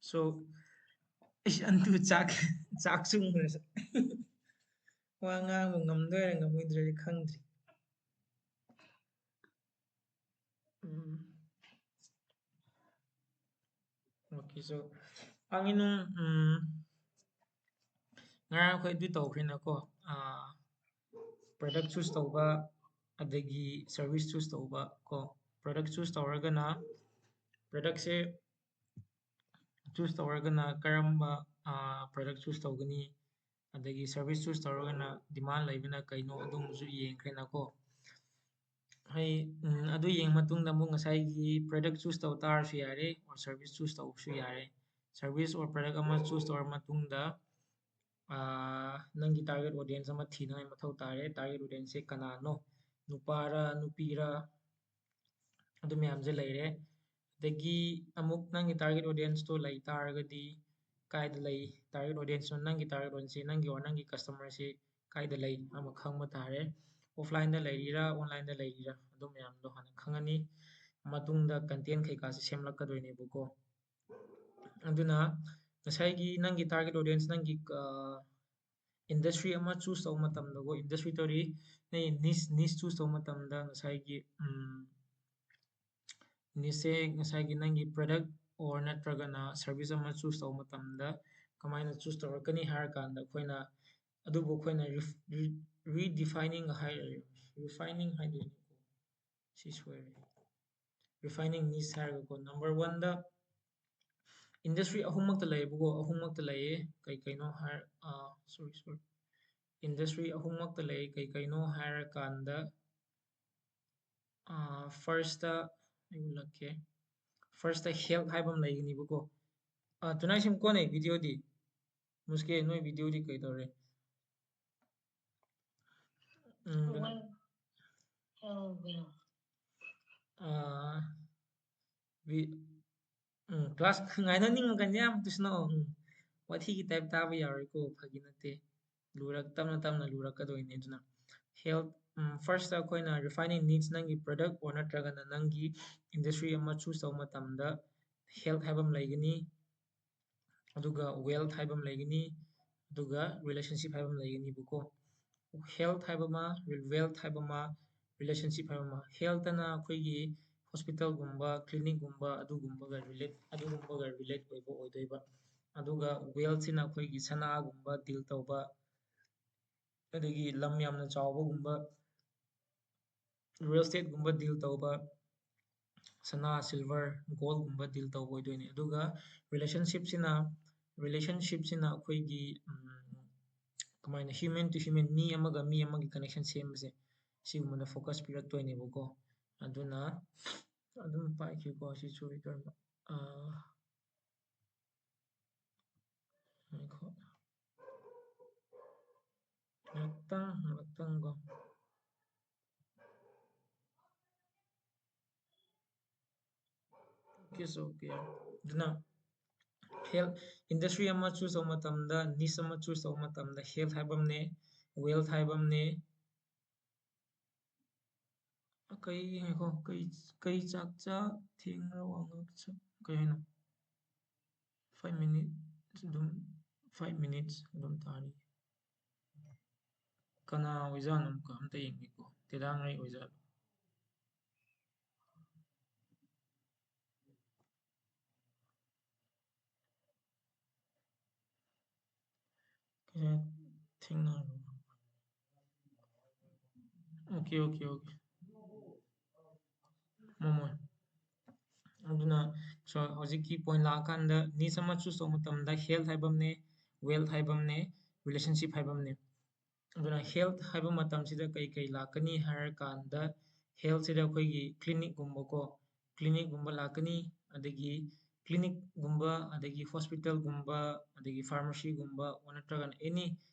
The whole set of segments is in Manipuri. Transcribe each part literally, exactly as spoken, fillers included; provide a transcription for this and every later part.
So, ꯑꯩꯁ, ꯑꯟꯇꯨ ꯆꯥꯛ, ꯆꯥꯛꯁꯨ ꯃꯨꯟꯅ-, ꯋꯥ ꯉꯥꯡꯕ ꯉꯝꯗꯣꯏꯔꯥ ꯉꯝꯃꯣꯏꯗ꯭ꯔꯗꯤ ꯈꯪꯗ꯭ꯔꯤ꯫ ꯎꯝ꯫ Okay, so, ꯄꯥꯡꯉꯤꯅꯨꯡ, ꯎꯝ, ꯉꯔꯥꯡ ꯑꯩꯈꯣꯏ ꯑꯗꯨ ꯇꯧꯈ꯭ꯔꯦꯅꯀꯣ, ꯑꯥ, product choose ꯇꯧꯕ, ꯑꯗꯒꯤ service choose ꯇꯧꯕ ꯀꯣ꯫ Product choose ꯇꯧꯔꯒꯅ, productꯁꯦ choose ꯇꯧꯔꯒꯅ ꯀꯔꯝꯕ, ꯑꯥ, product choose ꯇꯧꯒꯅꯤ, ꯑꯗꯒꯤ service choose ꯇꯧꯔꯒꯅ demand ꯂꯩꯕꯅ ꯀꯩꯅꯣ, ꯑꯗꯨꯝꯕꯁꯨ ꯌꯦꯡꯈ꯭ꯔꯦꯅꯀꯣ꯫ ꯍꯩ, ꯎꯝ, ꯑꯗꯨ ꯌꯦꯡꯉ ꯃꯇꯨꯡꯗ ꯑꯃꯨꯛ ꯉꯁꯥꯏꯒꯤ product choose ꯇꯧ ꯇꯥꯔꯁꯨ ꯌꯥꯔꯦ, or service choose ꯇꯧꯕꯁꯨ ꯌꯥꯔꯦ꯫ Service or product ꯑꯃ choose ꯇꯧꯔ ꯃꯇꯨꯡꯗ, ꯑꯥ, ꯅꯪꯒꯤ target audience ꯑꯃ ꯊꯤꯅꯉꯥꯏ ꯃꯊꯧ ꯇꯥꯔꯦ꯫ Target audienceꯁꯦ ꯀꯅꯥꯅꯣ? ꯅꯨꯄꯥꯔ, ꯅꯨꯄꯤꯔ? ꯑꯗꯨ ꯃꯌꯥꯝꯁꯦ ꯂꯩꯔꯦ꯫ ꯑꯗꯒꯤ ꯑꯃꯨꯛ ꯅꯪꯒꯤ target audienceꯇꯣ ꯂꯩ ꯇꯥꯔꯒꯗꯤ ꯀꯥꯏꯗ ꯂꯩ? Target audienceꯇꯣ, ꯅꯪꯒꯤ target audienceꯁꯦ, ꯅꯪꯒꯤ or ꯅꯪꯒꯤ customerꯁꯦ ꯀꯥꯏꯗ ꯂꯩ ꯑꯃ ꯈꯪꯕ ꯇꯥꯔꯦ꯫ Offlineꯗ ꯂꯩꯔꯤꯔꯥ, onlineꯗ ꯂꯩꯔꯤꯔꯥ, ꯑꯗꯨ ꯃꯌꯥꯝꯗꯣ ꯍꯥꯟꯅ ꯈꯪꯉꯅꯤ꯫ ꯃꯇꯨꯡꯗ content ꯀꯩꯀꯥꯁꯦ ꯁꯦꯝꯂꯛꯀꯗꯣꯏꯅꯦꯕꯀꯣ꯫ ꯑꯗꯨꯅ ꯉꯁꯥꯏꯒꯤ ꯅꯪꯒꯤ target audience, ꯅꯪꯒꯤ, ꯑ, industry ꯑꯃ choose ꯇꯧꯕ ꯃꯇꯝꯗꯀꯣ, industry ꯇꯧꯔꯤ, ꯅꯪꯒꯤ niche, niche choose ꯇꯧꯕ ꯃꯇꯝꯗ ꯉꯁꯥꯏꯒꯤ, ꯎꯝ, nicheꯁꯦ ꯉꯁꯥꯏꯒꯤ ꯅꯪꯒꯤ product or ꯅꯠꯇ꯭ꯔꯒꯅ service ꯑꯃ choose ꯇꯧꯕ ꯃꯇꯝꯗ ꯀꯃꯥꯏꯅ choose ꯇꯧꯔꯛꯀꯅꯤ ꯍꯥꯏꯔꯀꯥꯟꯗ ꯑꯩꯈꯣꯏꯅ, ꯑꯗꯨꯕꯨ ꯑꯩꯈꯣꯏꯅ ref-, re-, redefining ꯍꯥꯏ-, refining ꯍꯥꯏꯗꯣꯏꯅꯤꯀꯣ꯫ ꯁꯤ ꯁꯣꯏꯔꯦ꯫ Refining niche ꯍꯥꯏꯔꯒꯀꯣ, number oneꯗ industry ꯑꯍꯨꯝꯃꯛꯇ ꯂꯩꯌꯦꯕꯀꯣ, ꯑꯍꯨꯝꯃꯛꯇ ꯂꯩꯌꯦ꯫ ꯀꯩ ꯀꯩꯅꯣ ꯍꯥꯏꯔ-, ꯑꯥ, sorry, sorry. Industry ꯑꯍꯨꯝꯃꯛꯇ ꯂꯩ꯫ ꯀꯩ ꯀꯩꯅꯣ ꯍꯥꯏꯔꯀꯥꯟꯗ, ꯑꯥ, firstꯇ ꯑꯩ ꯎꯠꯂꯛꯀꯦ꯫ Firstꯇ health ꯍꯥꯏꯕ ꯑꯃ ꯂꯩꯒꯅꯤꯕꯀꯣ꯫ ꯑꯥ, ꯇꯨꯅꯥꯏ ꯁꯤꯝ ꯀꯣꯟꯅꯦ videoꯗꯤ꯫ ꯃꯨꯁꯀꯦ, ꯅꯣꯏ videoꯗꯤ ꯀꯩ ꯇꯧꯔꯦ? ꯎꯝ, ꯍꯣꯏ꯫ ꯍꯣꯏ, ꯍꯣꯏ꯫ ꯑꯥ, ꯚꯤ-, ꯎꯝ, class ꯉꯥꯏꯅꯅꯤꯡꯉꯒꯅꯤ ꯌꯥꯝ ꯇꯨꯁꯅꯣ꯫ ꯎꯝ, ꯋꯥꯊꯤꯒꯤ type ꯇꯥꯕ ꯌꯥꯔꯣꯏꯀꯣ, ꯐꯥꯒꯤ ꯅꯠꯇꯦ꯫ ꯂꯨꯔꯛ-, ꯇꯞꯅ ꯇꯞꯅ ꯂꯨꯔꯛꯀꯗꯣꯏꯅꯦ꯫ ꯑꯗꯨꯅ health, ꯎꯝ, firstꯇ ꯑꯩꯈꯣꯏꯅ refining niche, ꯅꯪꯒꯤ product or ꯅꯠꯇ꯭ꯔꯒꯅ ꯅꯪꯒꯤ industry ꯑꯃ choose ꯇꯧꯕ ꯃꯇꯝꯗ health ꯍꯥꯏꯕ ꯑꯃ ꯂꯩꯒꯅꯤ꯫ ꯑꯗꯨꯒ wealth ꯍꯥꯏꯕ ꯑꯃ ꯂꯩꯒꯅꯤ, ꯑꯗꯨꯒ relationship ꯍꯥꯏꯕ ꯑꯃ ꯂꯩꯒꯅꯤꯕꯀꯣ꯫ Health ꯍꯥꯏꯕ ꯑꯃ, wealth ꯍꯥꯏꯕ ꯑꯃ, relationship ꯍꯥꯏꯕ ꯑꯃ꯫ Health ꯑꯅ ꯑꯩꯈꯣꯏꯒꯤ hospitalꯒꯨꯝꯕ, clinicꯒꯨꯝꯕ ꯑꯗꯨꯒꯨꯝꯕꯒ relate ꯑꯗꯨꯒꯨꯝꯕꯒ relate ꯑꯣꯏꯕ ꯑꯣꯏꯗꯣꯏꯕ꯫ ꯑꯗꯨꯒ wealthꯁꯤꯅ ꯑꯩꯈꯣꯏꯒꯤ ꯁꯅꯥꯒꯨꯝꯕ deal ꯇꯧꯕ, ꯑꯗꯒꯤ ꯂꯝ ꯌꯥꯝꯅ ꯆꯥꯎꯕꯒꯨꯝꯕ, real estateꯒꯨꯝꯕ deal ꯇꯧꯕ, ꯁꯅꯥ, silver, goldꯒꯨꯝꯕ deal ꯇꯧꯕ ꯑꯣꯏꯗꯣꯏꯅꯤ꯫ ꯑꯗꯨꯒ relationshipꯁꯤꯅ, relationshipꯁꯤꯅ ꯑꯩꯈꯣꯏꯒꯤ, ꯎꯝ, ꯀꯃꯥꯏꯅ human to human, ꯃꯤ ꯑꯃꯒ ꯃꯤ ꯑꯃꯒꯤ connection ꯁꯦꯝꯕꯁꯦ, ꯁꯤꯒꯨꯝꯕꯗ focus ꯄꯤꯔꯛꯇꯣꯏꯅꯦꯕꯀꯣ꯫ ꯑꯗꯨꯅ ꯑꯗꯨꯝ ꯄꯥꯏꯈꯤꯀꯣ, ꯁꯤ ꯆꯨꯔꯤ ꯇꯧꯔꯝꯕ꯫ ꯑꯥ, ꯉꯥꯏꯈꯣ꯫ ꯉꯥꯛꯇꯪ, ꯉꯥꯛꯇꯪ ꯀꯣ꯫ Okay, so, okay. ꯑꯗꯨꯅ health industry ꯑꯃ choose ꯇꯧꯕ ꯃꯇꯝꯗ, niche ꯑꯃ choose ꯇꯧꯕ ꯃꯇꯝꯗ health ꯍꯥꯏꯕ ꯑꯃꯅꯦ, wealth ꯍꯥꯏꯕ ꯑꯃꯅꯦ, ꯀꯩ, ꯉꯥꯏꯈꯣ, ꯀꯩ, ꯀꯩ ꯆꯥꯛ ꯆꯥ ꯊꯦꯡꯅ ꯋꯥ ꯉꯥꯡ-, ꯀꯩ ꯍꯥꯏꯅꯣ? Five minutes ꯑꯗꯨꯝ, five minutes ꯑꯗꯨꯝ ꯇꯥꯔꯤ꯫ ꯀꯅꯥ ꯑꯣꯏꯖꯥꯠꯅꯣ? ꯑꯃꯨꯛꯀ ꯑꯝꯇ ꯌꯦꯡꯒꯦꯀꯣ꯫ ꯇꯦꯂꯥꯡꯉꯩ ꯑꯣꯏꯖꯥꯠꯂꯣ? ꯀꯩꯁꯦ ꯊꯦꯡꯅꯔꯕ? Okay, okay, okay. ꯃꯣꯃꯣꯏ꯫ ꯑꯗꯨꯅ, so, ꯍꯧꯖꯤꯛꯀꯤ point ꯂꯥꯛꯑꯀꯥꯟꯗ niche ꯑꯃ choose ꯇꯧꯕ ꯃꯇꯝꯗ health ꯍꯥꯏꯕ ꯑꯃꯅꯦ, wealth ꯍꯥꯏꯕ ꯑꯃꯅꯦ, relationship ꯍꯥꯏꯕ ꯑꯃꯅꯦ꯫ ꯑꯗꯨꯅ health ꯍꯥꯏꯕ ꯃꯇꯝꯁꯤꯗ ꯀꯩ ꯀꯩ ꯂꯥꯛꯀꯅꯤ ꯍꯥꯏꯔꯀꯥꯟꯗ, healthꯁꯤꯗ ꯑꯩꯈꯣꯏꯒꯤ clinicꯀꯨꯝꯕꯀꯣ, clinicꯀꯨꯝꯕ ꯂꯥꯛꯀꯅꯤ, ꯑꯗꯒꯤ clinicꯀꯨꯝꯕ, ꯑꯗꯒꯤ hospitalꯒꯨꯝꯕ, ꯑꯗꯒꯤ pharmacyꯒꯨꯝꯕ, or ꯅꯠꯇ꯭ꯔꯒꯅ any,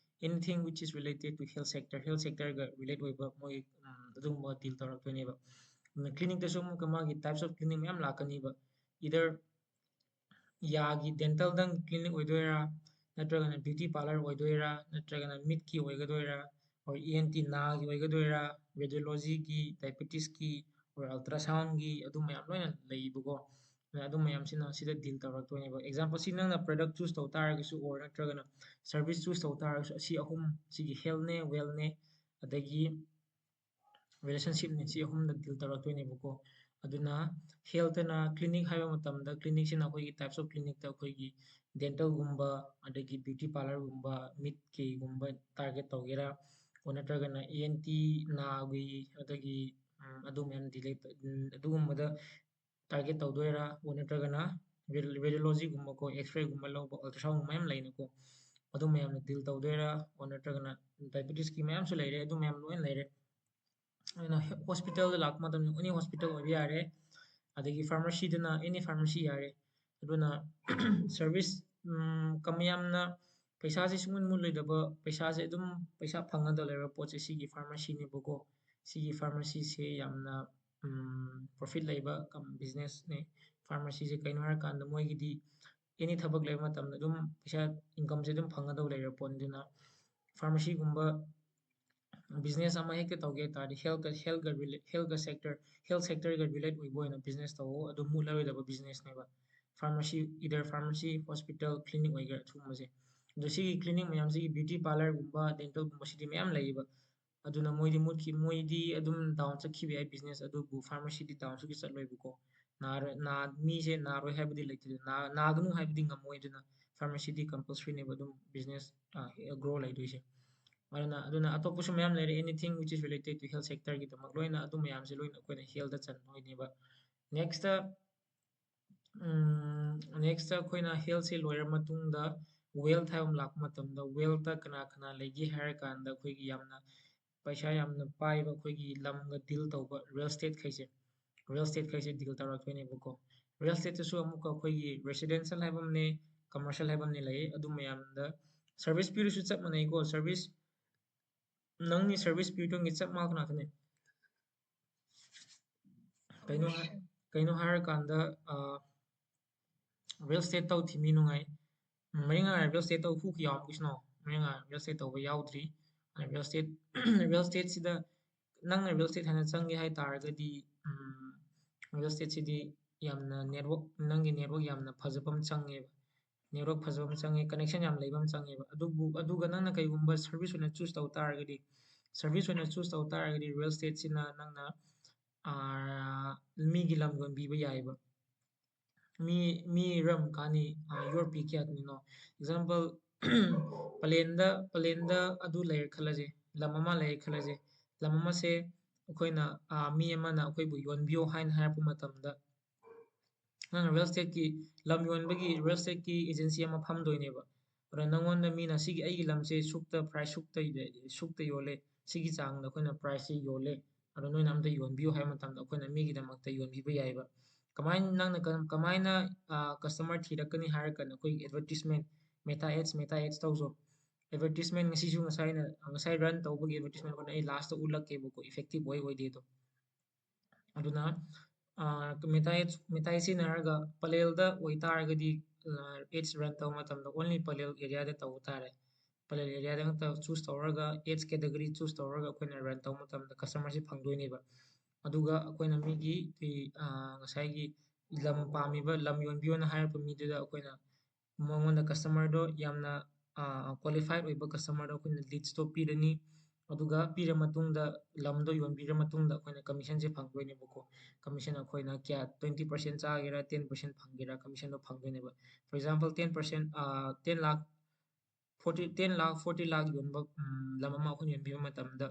anything which is related to health sector, health sectorꯒ relate ꯑꯣꯏꯕ ꯃꯣꯏ, ꯎꯝ, ꯑꯗꯨꯒꯨꯝꯕ deal ꯇꯧꯔꯛꯇꯣꯏꯅꯦꯕ꯫ ꯑꯗꯨꯅ clinicꯇꯁꯨ ꯑꯃꯨꯛꯀ ꯃꯥꯒꯤ types of clinic ꯃꯌꯥꯝ ꯂꯥꯛꯀꯅꯤꯕ꯫ Either ꯌꯥꯒꯤ dentalꯗꯪ clinic ꯑꯣꯏꯗꯣꯏꯔꯥ, ꯅꯠꯇ꯭ꯔꯒꯅ beauty parlour ꯑꯣꯏꯗꯣꯏꯔꯥ, ꯅꯠꯇ꯭ꯔꯒꯅ ꯃꯤꯠꯀꯤ ꯑꯣꯏꯒꯗꯣꯏꯔꯥ, or ENT ꯅꯥꯒꯤ ꯑꯣꯏꯒꯗꯣꯏꯔꯥ, radiologyꯒꯤ, diabetesꯀꯤ, or ultrasoundꯒꯤ, ꯑꯗꯨ ꯃꯌꯥꯝ ꯂꯣꯏꯅ ꯂꯩꯕꯀꯣ꯫ ꯑꯗꯨ ꯃꯌꯥꯝꯁꯤꯅ ꯁꯤꯗ deal ꯇꯧꯔꯛꯇꯣꯏꯅꯦꯕ꯫ Example, ꯁꯤ ꯅꯪꯅ product choose ꯇꯧ ꯇꯥꯔꯒꯁꯨ or ꯅꯠꯇ꯭ꯔꯒꯅ service choose ꯇꯧ ꯇꯥꯔꯒꯁꯨ, ꯑꯁꯤ ꯑꯍꯨꯝ, ꯁꯤꯒꯤ healthꯅꯦ, wealthꯅꯦ, ꯑꯗꯒꯤ relationshipꯅꯦ, ꯁꯤ ꯑꯍꯨꯝꯗ deal ꯇꯧꯔꯛꯇꯣꯏꯅꯦꯕꯀꯣ꯫ ꯑꯗꯨꯅ healthꯇꯅ clinic ꯍꯥꯏꯕ ꯃꯇꯝꯗ, clinicꯁꯤꯅ ꯑꯩꯈꯣꯏꯒꯤ types of clinicꯇ ꯑꯩꯈꯣꯏꯒꯤ dentalꯒꯨꯝꯕ, ꯑꯗꯒꯤ beauty parlourꯒꯨꯝꯕ, ꯃꯤꯠꯀꯤꯒꯨꯝꯕ target ꯇꯧꯒꯦꯔꯥ, or ꯅꯠꯇ꯭ꯔꯒꯅ ENT ꯅꯥꯒꯤ, ꯑꯗꯒꯤ, ꯎꯝ, ꯑꯗꯨ ꯃꯌꯥꯝ delay, ꯎꯝ, ꯑꯗꯨꯒꯨꯝꯕꯗ target ꯇꯧꯗꯣꯏꯔꯥ, or ꯅꯠꯇ꯭ꯔꯒꯅ radi-, radiologyꯒꯨꯝꯕꯀꯣ, X-rayꯒꯨꯝꯕ ꯂꯧꯕ, ultrasoundꯒꯨꯝꯕ ꯃꯌꯥꯝ ꯂꯩꯅꯀꯣ, ꯑꯗꯨ ꯃꯌꯥꯝꯅ deal ꯇꯧꯗꯣꯏꯔꯥ, or ꯅꯠꯇ꯭ꯔꯒꯅ diabetesꯀꯤ ꯃꯌꯥꯝꯁꯨ ꯂꯩꯔꯦ, ꯑꯗꯨ ꯃꯌꯥꯝ ꯂꯣꯏꯅ ꯂꯩꯔꯦ꯫ ꯑꯗꯨꯅ hospitalꯗ ꯂꯥꯛꯄ ꯃꯇꯝꯗ any hospital ꯑꯣꯏꯕ ꯌꯥꯔꯦ, ꯑꯗꯒꯤ pharmacyꯗꯅ any pharmacy ꯌꯥꯔꯦ꯫ ꯑꯗꯨꯅ service, ꯎꯝ, ꯀꯝ ꯌꯥꯝꯅ ꯄꯩꯁꯥꯁꯦ ꯁꯨꯡꯃꯨꯠ ꯃꯨꯠꯂꯣꯏꯗꯕ, ꯄꯩꯁꯥꯁꯦ ꯑꯗꯨꯝ ꯄꯩꯁꯥ ꯐꯪꯒꯗꯕ ꯂꯩꯕ ꯄꯣꯠꯁꯦ ꯁꯤꯒꯤ pharmacyꯅꯦꯕꯀꯣ꯫ ꯁꯤꯒꯤ pharmacyꯁꯦ ꯌꯥꯝꯅ, ꯎꯝ, profit ꯂꯩꯕ ꯀꯝ-, businessꯅꯦ꯫ Pharmacyꯁꯦ ꯀꯩꯅꯣ ꯍꯥꯏꯔꯀꯥꯟꯗ ꯃꯣꯏꯒꯤꯗꯤ any ꯊꯕꯛ ꯂꯩꯕ ꯃꯇꯝꯗ ꯑꯗꯨꯝ ꯄꯩꯁꯥ, incomeꯁꯦ ꯑꯗꯨꯝ ꯐꯪꯒꯗꯧ ꯂꯩꯔ ꯄꯣꯠꯅꯤ꯫ ꯑꯗꯨꯅ pharmacyꯒꯨꯝꯕ business ꯑꯃ ꯍꯦꯛꯇ ꯇꯧꯒꯦ ꯍꯥꯏ ꯇꯥꯔꯗꯤ healthꯀ, healthꯀ relate, healthꯀ sector, health sectorꯒ relate ꯑꯣꯏꯕ ꯑꯣꯏꯅ business ꯇꯧꯋꯣ, ꯑꯗꯨ ꯃꯨꯠꯂꯔꯣꯏꯗꯕ businessꯅꯦꯕ꯫ Pharmacy, either pharmacy, hospital, clinic ꯑꯣꯏꯒꯦꯔꯥ, ꯑꯗꯨꯒꯨꯝꯕꯁꯦ꯫ ꯑꯗꯣ ꯁꯤꯒꯤ clinic ꯃꯌꯥꯝꯁꯤꯒꯤ beauty parlourꯒꯨꯝꯕ, dentalꯒꯨꯝꯕꯁꯤꯗꯤ ꯃꯌꯥꯝ ꯂꯩꯌꯦꯕ꯫ ꯑꯗꯨꯅ ꯃꯣꯏꯗꯤ ꯃꯨꯠꯈꯤ-, ꯃꯣꯏꯗꯤ ꯑꯗꯨꯝ down ꯆꯠꯈꯤꯕ ꯌꯥꯏ business, ꯑꯗꯨꯕꯨ pharmacyꯗꯤ downꯁꯨ ꯆꯠꯂꯣꯏꯕꯀꯣ꯫ ꯅꯥꯔ-, ꯅꯥ-, ꯃꯤꯁꯦ ꯅꯥꯔꯣꯏ ꯍꯥꯏꯕꯗꯤ ꯂꯩꯇꯦ, ꯅꯥ-, ꯅꯥꯒꯅꯨ ꯍꯥꯏꯕꯗꯤ ꯉꯝꯃꯣꯏ, ꯑꯗꯨꯅ pharmacyꯗꯤ compulsoryꯅꯦꯕ ꯑꯗꯨꯝ business, ꯑ, grow ꯂꯩꯗꯣꯏꯁꯦ꯫ ꯑꯗꯨꯅ, ꯑꯗꯨꯅ ꯑꯇꯣꯞꯄꯁꯨ ꯃꯌꯥꯝ ꯂꯩꯔꯦ, anything which is related to health sectorꯒꯤꯗꯃꯛ ꯂꯣꯏꯅ ꯑꯗꯨ ꯃꯌꯥꯝꯁꯦ ꯂꯣꯏꯅ ꯑꯩꯈꯣꯏꯅ healthꯇ ꯆꯟꯗꯣꯏꯅꯦꯕ꯫ Nextꯇ, ꯎꯝ, nextꯇ ꯑꯩꯈꯣꯏꯅ healthꯁꯦ ꯂꯣꯏꯔ ꯃꯇꯨꯡꯗ wealth ꯍꯥꯏꯕ ꯑꯃ ꯂꯥꯛꯄ ꯃꯇꯝꯗ, wealthꯇ ꯀꯅꯥ ꯀꯅꯥ ꯂꯩꯒꯦ ꯍꯥꯏꯔ ꯀꯥꯟꯗ, ꯑꯩꯈꯣꯏꯒꯤ ꯌꯥꯝꯅ ꯄꯩꯁꯥ ꯌꯥꯝꯅ ꯄꯥꯏꯕ, ꯑꯩꯈꯣꯏꯒꯤ ꯂꯝꯒ deal ꯇꯧꯕ real estateꯈꯩꯁꯦ, real estateꯈꯩꯁꯦ deal ꯇꯧꯔꯛꯇꯣꯏꯅꯦꯕꯀꯣ꯫ Real estateꯇꯁꯨ ꯑꯃꯨꯛꯀ ꯑꯩꯈꯣꯏꯒꯤ residential ꯍꯥꯏꯕ ꯑꯃꯅꯦ, commercial ꯍꯥꯏꯕ ꯑꯃꯅꯦ ꯂꯩꯌꯦ꯫ ꯑꯗꯨ ꯃꯌꯥꯝꯗ service ꯄꯤꯔꯁꯨ ꯆꯞ ꯃꯥꯟꯅꯩꯀꯣ꯫ Service, ꯅꯪꯒꯤ service ꯄꯤꯕ ꯉꯥꯛꯇꯅꯤ, ꯆꯞ ꯃꯥꯟꯅ ꯉꯥꯛꯇꯅꯦ꯫ ꯀꯩꯅꯣ ꯍꯥꯏ-, ꯀꯩꯅꯣ ꯍꯥꯏꯔꯀꯥꯟꯗ, ꯑ, real estate ꯇꯧ ꯊꯤꯃꯤ ꯅꯨꯡꯉꯥꯏ꯫ ꯃꯔꯤꯉꯥꯏ real estate ꯇꯧ ꯍꯨ ꯀꯌꯥ ꯌꯥꯎꯔꯝꯒꯦ ꯁꯤꯅꯣ? ꯃꯔꯤꯉꯥꯏ real estate ꯇꯧꯕ ꯌꯥꯎꯗ꯭ꯔꯤ꯫ ꯑꯗ real estate, real estateꯁꯤꯗ ꯅꯪꯅ real estate ꯍꯥꯟꯅ ꯆꯪꯒꯦ ꯍꯥꯏ ꯇꯥꯔꯒꯗꯤ, ꯎꯝ, real estateꯁꯤꯗꯤ ꯌꯥꯝꯅ network, ꯅꯪꯒꯤ network ꯌꯥꯝꯅ ꯐꯖꯕ ꯑꯃ ꯆꯪꯉꯦꯕ꯫ Network ꯐꯖꯕ ꯑꯃ ꯆꯪꯉꯦ, connection ꯌꯥꯝ ꯂꯩꯕ ꯑꯃ ꯆꯪꯉꯦꯕ꯫ ꯑꯗꯨꯕꯨ, ꯑꯗꯨꯒ ꯅꯪꯅ ꯀꯩꯒꯨꯝꯕ service ꯑꯣꯏꯅ choose ꯇꯧ ꯇꯥꯔꯒꯗꯤ, service ꯑꯣꯏꯅ choose ꯇꯧ ꯇꯥꯔꯒꯗꯤ real estateꯁꯤꯅ ꯅꯪꯅ, ꯑꯥ, ꯃꯤꯒꯤ ꯂꯝ ꯌꯣꯟꯕꯤꯕ ꯌꯥꯏꯑꯕ꯫ ꯃꯤ, ꯃꯤ ꯔꯝ ꯀꯥꯅꯤ, ꯑꯥ, ꯌꯣꯔ ꯄꯤ ꯀꯌꯥꯗꯅꯤꯅꯣ? Example, ꯄꯂꯦꯟꯗ, ꯄꯂꯦꯟꯗ ꯑꯗꯨ ꯂꯩꯔꯦ ꯈꯜꯂꯁꯦ, ꯂꯝ ꯑꯃ ꯂꯩꯔꯦ ꯈꯜꯂꯁꯦ꯫ ꯂꯝ ꯑꯃꯁꯦ ꯑꯩꯈꯣꯏꯅ, ꯑꯥ, ꯃꯤ ꯑꯃꯅ ꯑꯩꯈꯣꯏꯕꯨ ꯌꯣꯟꯕꯤꯌꯣ ꯍꯥꯏꯅ ꯍꯥꯏꯔꯛꯄ ꯃꯇꯝꯗ, ꯅꯪꯅ real estateꯀꯤ, ꯂꯝ ꯌꯣꯟꯕꯒꯤ real estateꯀꯤ agency ꯑꯃ ꯐꯝꯗꯣꯏꯅꯦꯕ꯫ ꯑꯗꯣ ꯅꯪꯉꯣꯟꯗ ꯃꯤꯅ ꯁꯤꯒꯤ ꯑꯩꯒꯤ ꯂꯝꯁꯦ ꯁꯨꯛꯇ price ꯁꯨꯛꯇ, ꯁꯨꯛꯇ ꯌꯣꯜꯂꯦ, ꯁꯤꯒꯤ ꯆꯥꯡꯗ ꯑꯩꯈꯣꯏꯅ priceꯁꯤ ꯌꯣꯜꯂꯦ, ꯑꯗꯣ ꯅꯣꯏꯅ ꯑꯝꯇ ꯌꯣꯟꯕꯤꯌꯨ ꯍꯥꯏꯕ ꯃꯇꯝꯗ ꯑꯩꯈꯣꯏꯅ ꯃꯤꯒꯤꯗꯃꯛꯇ ꯌꯣꯟꯕꯤꯕ ꯌꯥꯏꯑꯕ꯫ ꯀꯃꯥꯏꯅ ꯅꯪꯅ ꯀ-, ꯀꯃꯥꯏꯅ, ꯑꯥ, customer ꯊꯤꯔꯛꯀꯅꯤ ꯍꯥꯏꯔꯀꯥꯟꯗ ꯑꯩꯈꯣꯏꯒꯤ advertisement, Meta Ads, Meta Ads ꯇꯧꯖꯣ꯫ Advertisement ꯉꯁꯤꯁꯨ ꯉꯁꯥꯏ ꯑꯩꯅ, ꯉꯁꯥꯏ run ꯇꯧꯕꯒꯤ advertisement ꯑꯩꯈꯣꯏꯅ ꯑꯩ lastꯇ ꯎꯠꯂꯛꯀꯦꯕꯀꯣ, effective ꯑꯣꯏ ꯑꯣꯏꯗꯦꯗꯣ꯫ ꯑꯗꯨꯅ, ꯑꯥ, Meta Ads, Meta Ads ꯁꯤꯖꯤꯟꯅꯔꯒ ꯄꯂꯦꯜꯗ ꯑꯣꯏꯇꯥꯔꯒꯗꯤ, ꯑꯥ, ads run ꯇꯧꯕ ꯃꯇꯝꯗ only ꯄꯂꯦꯜ areaꯗ ꯇꯧꯕ ꯇꯥꯔꯦ꯫ ꯄꯂꯦꯜ areaꯗ ꯉꯥꯛꯇ choose ꯇꯧꯔꯒ, ads category choose ꯇꯧꯔꯒ ꯑꯩꯈꯣꯏꯅ run ꯇꯧꯕ ꯃꯇꯝꯗ customerꯁꯤ ꯐꯪꯗꯣꯏꯅꯦꯕ꯫ ꯑꯗꯨꯒ ꯑꯩꯈꯣꯏꯅ ꯃꯤꯒꯤ, ꯑꯩꯈꯣꯏ, ꯑꯥ, ꯉꯁꯥꯏꯒꯤ ꯂꯝ ꯄꯥꯝꯃꯤꯕ, ꯂꯝ ꯌꯣꯟꯕꯤꯌꯣꯅ ꯍꯥꯏꯔꯛꯄ ꯃꯤꯗꯨꯗ ꯑꯩꯈꯣꯏꯅ ꯃꯉꯣꯟꯗ customerꯗꯣ ꯌꯥꯝꯅ, ꯑꯥ, qualified ꯑꯣꯏꯕ customerꯗꯣ ꯑꯩꯈꯣꯏꯅ leadsꯇꯣ ꯄꯤꯔꯅꯤ꯫ ꯑꯗꯨꯒ ꯄꯤꯔ ꯃꯇꯨꯡꯗ, ꯂꯝꯗꯣ ꯌꯣꯟꯕꯤꯔ ꯃꯇꯨꯡꯗ ꯑꯩꯈꯣꯏꯅ commissionꯁꯦ ꯐꯪꯗꯣꯏꯅꯦꯕꯀꯣ꯫ Commission ꯑꯩꯈꯣꯏꯅ ꯀꯌꯥ, twenty percent ꯆꯥꯒꯦꯔꯥ, ten percent ꯐꯪꯒꯦꯔꯥ, commissionꯗꯣ ꯐꯪꯗꯣꯏꯅꯦꯕ꯫ For example, ten percent, ah, ten lakh, forty, ten lakh, forty lakh ꯌꯣꯟꯕ, ꯎꯝ, ꯂꯝ ꯑꯃ ꯑꯩꯈꯣꯏꯅ ꯌꯣꯟꯕꯤꯕ ꯃꯇꯝꯗ,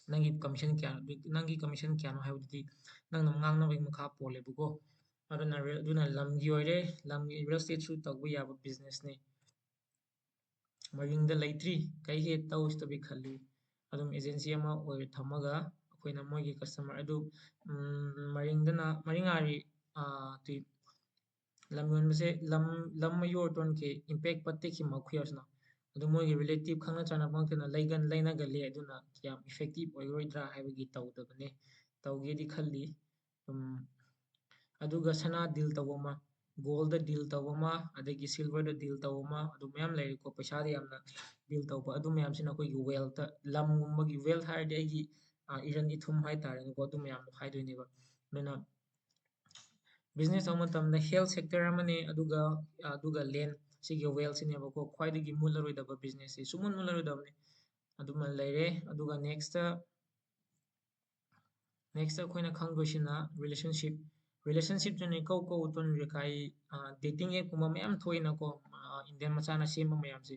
ꯅꯪꯒꯤ commission ꯀꯌꯥ, ꯅꯪꯒꯤ commission ꯀꯌꯥꯅꯣ ꯍꯥꯏꯕꯗꯨꯗꯤ ꯅꯪꯅ ꯉꯥꯡꯅꯕꯒꯤ ꯃꯈꯥ ꯄꯣꯜꯂꯦꯕꯀꯣ꯫ ꯑꯗꯨꯅ ꯔꯦ-, ꯑꯗꯨꯅ ꯂꯝꯒꯤ ꯑꯣꯏꯔꯦ, ꯂꯝꯒꯤ real estateꯁꯨ ꯇꯧꯕ ꯌꯥꯕ businessꯅꯤ꯫ ꯃꯔꯤꯡꯗ ꯂꯩꯇ꯭ꯔꯤ, ꯀꯩ ꯍꯦꯛ ꯇꯧꯁꯤꯇꯕꯤ ꯈꯜꯂꯤ꯫ ꯑꯗꯨꯝ agency ꯑꯃ ꯑꯣꯏꯔ ꯊꯝꯃꯒ ꯑꯩꯈꯣꯏꯅ ꯃꯣꯏꯒꯤ customer ꯑꯗꯨ, ꯎꯝ, ꯃꯔꯤꯡꯗꯅ, ꯃꯔꯤꯡꯉꯥꯔꯤ, ꯑꯥ, ꯇꯨꯏ-, ꯂꯝ ꯌꯣꯟꯕꯁꯦ, ꯂꯝ, ꯂꯝ ꯃꯌꯣꯔ ꯇꯣꯟꯈꯤ, impact ꯄꯠꯇꯦꯛꯈꯤ ꯃꯈꯨꯌꯥꯁꯅ꯫ ꯑꯗꯨ ꯃꯣꯏꯒꯤ relative ꯈꯪꯅ ꯆꯥꯟꯅꯕ ꯉꯥꯛꯇꯅ ꯂꯩꯒꯟ-, ꯂꯩꯅꯒꯜꯂꯤ, ꯑꯗꯨꯅ ꯀꯌꯥꯝ effective ꯑꯣꯏꯔꯣꯏꯗ꯭ꯔꯥ ꯍꯥꯏꯕꯒꯤ ꯇꯧꯗꯕꯅꯦ꯫ ꯇꯧꯒꯦꯗꯤ ꯈꯜꯂꯤ꯫ ꯎꯝ, ꯑꯗꯨꯒ ꯁꯅꯥ deal ꯇꯧꯕ ꯑꯃ, goldꯗ deal ꯇꯧꯕ ꯑꯃ, ꯑꯗꯒꯤ silverꯗ deal ꯇꯧꯕ ꯑꯃ, ꯑꯗꯨ ꯃꯌꯥꯝ ꯂꯩꯔꯦꯀꯣ꯫ ꯄꯩꯁꯥꯗ ꯌꯥꯝꯅ deal ꯇꯧꯕ, ꯑꯗꯨ ꯃꯌꯥꯝꯁꯤꯅ ꯑꯩꯈꯣꯏꯒꯤ wealthꯇ, ꯂꯝꯒꯨꯝꯕꯒꯤ wealth ꯍꯥꯏꯔꯗꯤ ꯑꯩꯒꯤ, ꯑ, ꯏꯔꯟ ꯏꯊꯨꯝ ꯍꯥꯏꯇꯥꯔꯦꯅꯦꯀꯣ, ꯑꯗꯨ ꯃꯌꯥꯝꯗꯣ ꯍꯥꯏꯗꯣꯏꯅꯦꯕ꯫ ꯑꯗꯨꯅ Business ꯇꯧꯕ ꯃꯇꯝꯗ health sector ꯑꯃꯅꯦ, ꯑꯗꯨꯒ ꯑꯗꯨꯒ land, ꯁꯤꯒꯤ wealth ꯁꯤꯅꯦꯕꯀꯣ ꯈ꯭ꯋꯥꯏꯗꯒꯤ ꯃꯨꯠꯂꯔꯣꯏꯗꯕ business ꯁꯦ, ꯁꯨꯡꯃꯨꯠ ꯃꯨꯠꯂꯔꯣꯏꯗꯕꯅꯦ꯫ ꯑꯗꯨꯃ ꯂꯩꯔꯦ꯫ ꯑꯗꯨꯒ next next ꯑꯩꯈꯣꯏꯅ ꯈꯪꯗꯣꯏꯁꯤꯅ relationship꯫ Relationship ꯁꯤꯅ ꯏꯀꯧ ꯀꯧ ꯇꯣꯟ ꯔꯤꯀꯥꯏ, dating app ꯀꯨꯝꯕ ꯃꯌꯥꯝ ꯊꯣꯛꯏꯅꯀꯣ, Indian ꯃꯆꯥꯅ ꯁꯦꯝꯕ ꯃꯌꯥꯝꯁꯦ꯫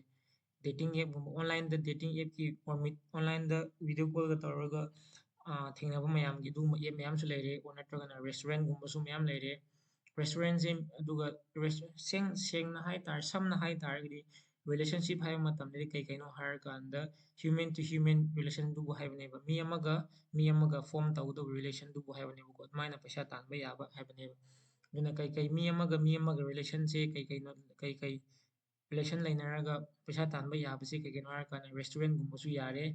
Dating app ꯀꯨꯝꯕ, online ꯗ dating app ꯀꯤ or online the video call ꯒ ꯇꯧꯔꯒ ꯊꯦꯡꯅꯕ ꯃꯌꯥꯝꯒꯤ ꯑꯗꯨꯒꯨꯝꯕ app ꯃꯌꯥꯝꯁꯨ ꯂꯩꯔꯦ꯫ Or ꯅꯠꯇ꯭ꯔꯒꯅ restaurant ꯒꯨꯝꯕꯁꯨ ꯃꯌꯥꯝ ꯂꯩꯔꯦ꯫ Restaurant ꯁꯦ, ꯑꯗꯨꯒ ꯁꯦꯡ-, ꯁꯦꯡꯅ ꯍꯥꯏꯇꯥꯔꯦ, ꯁꯝꯅ ꯍꯥꯏꯇꯥꯔꯒꯗꯤ relationship ꯍꯥꯏꯕ ꯃꯇꯝꯗꯗꯤ ꯀꯩ ꯀꯩꯅꯣ ꯍꯥꯏꯔꯀꯥꯟꯗ human to human relation ꯗꯨꯕꯨ ꯍꯥꯏꯕꯅꯦꯕ꯫ ꯃꯤ ꯑꯃꯒ ꯃꯤ ꯑꯃꯒ form ꯇꯧꯒꯗꯧꯕ relation ꯗꯨꯕꯨ ꯍꯥꯏꯕꯅꯦꯕꯀꯣ꯫ ꯑꯗꯨꯃꯥꯏꯅ ꯄꯩꯁꯥ ꯇꯥꯟꯕ ꯌꯥꯕ ꯍꯥꯏꯕꯅꯦꯕ꯫ ꯑꯗꯨꯅ ꯀꯩ ꯀꯩ ꯃꯤ ꯑꯃꯒ ꯃꯤ ꯑꯃꯒ relation ꯁꯦ ꯀꯩ ꯀꯩꯅꯣ, ꯀꯩ ꯀꯩ relation ꯂꯩꯅꯔꯒ ꯄꯩꯁꯥ ꯇꯥꯟꯕ ꯌꯥꯕꯁꯦ ꯀꯩ ꯀꯩꯅꯣ ꯍꯥꯏꯔꯀꯥꯟꯗ restaurant ꯒꯨꯝꯕꯁꯨ ꯌꯥꯔꯦ